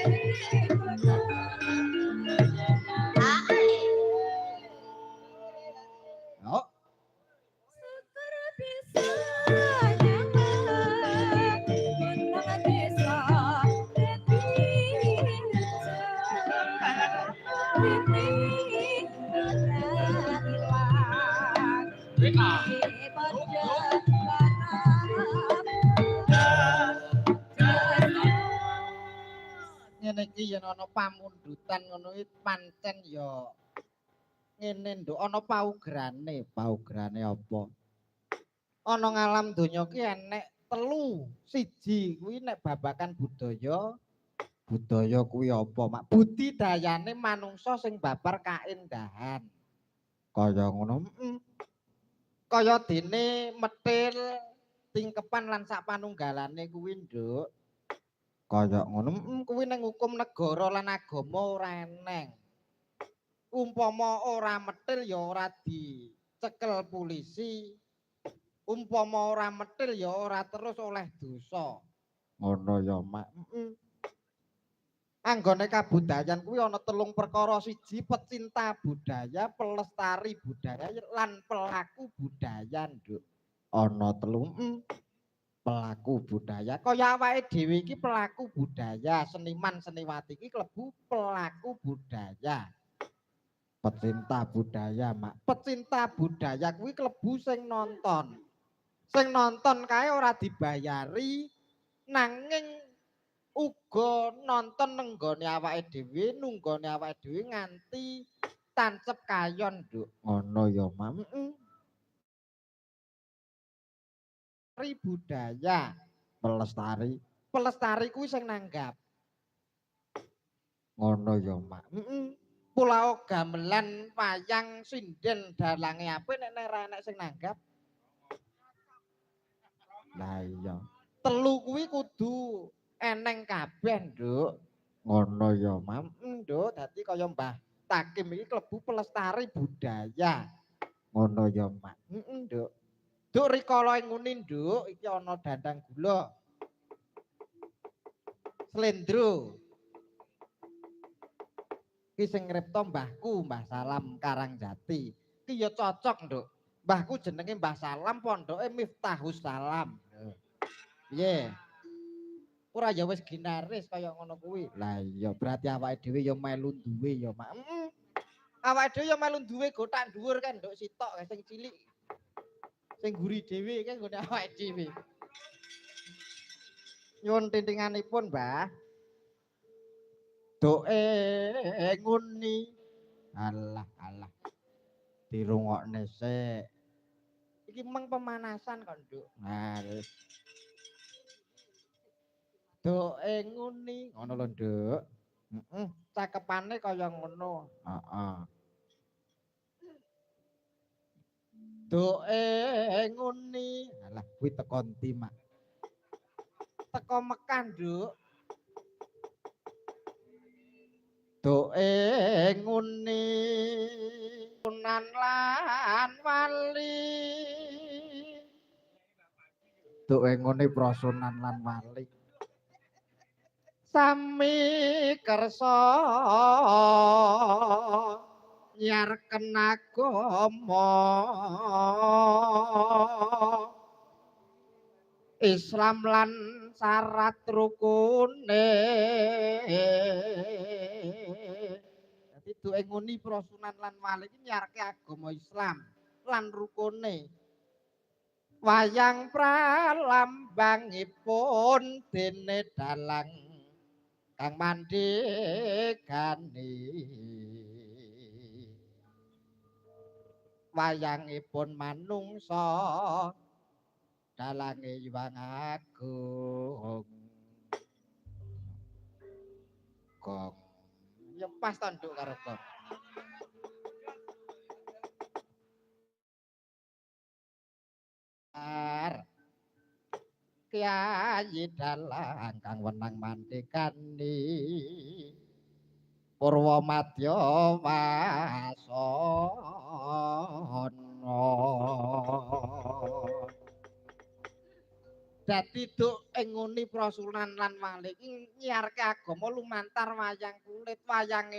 Yo. Syukur bisa nyawang menang desa dadi rejo ora ilang padha Ngene iki yen ana pamundutan ngono iki pancen ya ngene nduk ana paugerane. Paugerane apa? Ana ngalam donya ki enek telu. Siji kuwi nek babakan budaya. Budaya kuwi apa, Mak? Budidayane manungsa sing babar kaendahan. Kaya ngono. Heeh. Kaya dene metil tingkepan lan sak panunggalane kuwi, Nduk. Kaya ngono, kuwi ning hukum negara lan agama ora eneng. Umpama ora metil ya ora dicekel polisi. Umpama ora metil ya ora terus oleh dosa. Ngono ya, Mak. Heeh. Anggone kabudayan kuwi ana telung perkara. Siji pecinta budaya, pelestari budaya lan pelaku budaya, Nduk. Ana telu. Pelaku budaya. Kaya awake dhewe iki pelaku budaya, seniman seniwati iki klebu pelaku budaya. Pecinta budaya, Mak. Pecinta budaya kuwi klebu sing nonton. Sing nonton kae ora dibayari nanging uga nonton nenggone awake dhewe, nunggone awake dhewe nganti tancep kayon, Nduk. Ngono ya, Mak. Heeh. Budaya pelestari. Pelestari kuwi sing nanggap. Ngono ya, Mak. Heeh. Pulau gamelan wayang sinden dalange apik nek ora enek sing nanggap. Lah iya. Telu kuwi kudu eneng kabeh, Nduk. Ngono ya, Mak. Nduk, dadi kaya Mbah Takim iki klebu pelestari budaya. Ngono ya, Mak. Heeh, Nduk. Nduk rikala nguni, Nduk, iki ana dandang gula. Slendro. Iki sing ngripta mbahku, Mbah Salam Karangjati. Iki ya cocok, Nduk. Mbahku jenenge Mbah Salam, pondoke Miftahus Salam. Piye? Ora ya wis ginaris kaya ngono kuwi. Lah iya, berarti awake dhewe ya melu duwe ya, Mak. Heeh. Awake dhewe ya melu duwe gothak dhuwur kan, Nduk, sitok sing cilik. Sing guri dhewe kan nggone awake dhewe. Nyuwun tintinganipun, Mbah. Doke nguni. Alah, alah. Dirungokne sik. Iki meng pemanasan kok, Nduk. Nah, doke nguni, ngono lho, Nduk. Heeh, cakepane kaya ngono. Heeh. Doke nguni. Alah, kuwi teko ndi, Mak? Teko Mekah, Nduk. Doke nguni sunan lan wali. Doke nguni prasunan lan wali. Sami kersa nyarken agama Islam lan syarat rukune. Dadi duwe nguni prasunan lan wali iki nyarke agama Islam lan rukune. Wayang pralambangipun dene dalang kang mandhegani. Wayangipun manungsa dalange Hyang Agung. Gong. Ya pas to, Nduk, karo gong. Kyai dalang kang wenang mandhegani Purwa Madya Wasana. Dadi duk Ing nguni Prasunan lan wali iki nyiarke agama lumantar wayang kulit, wayange.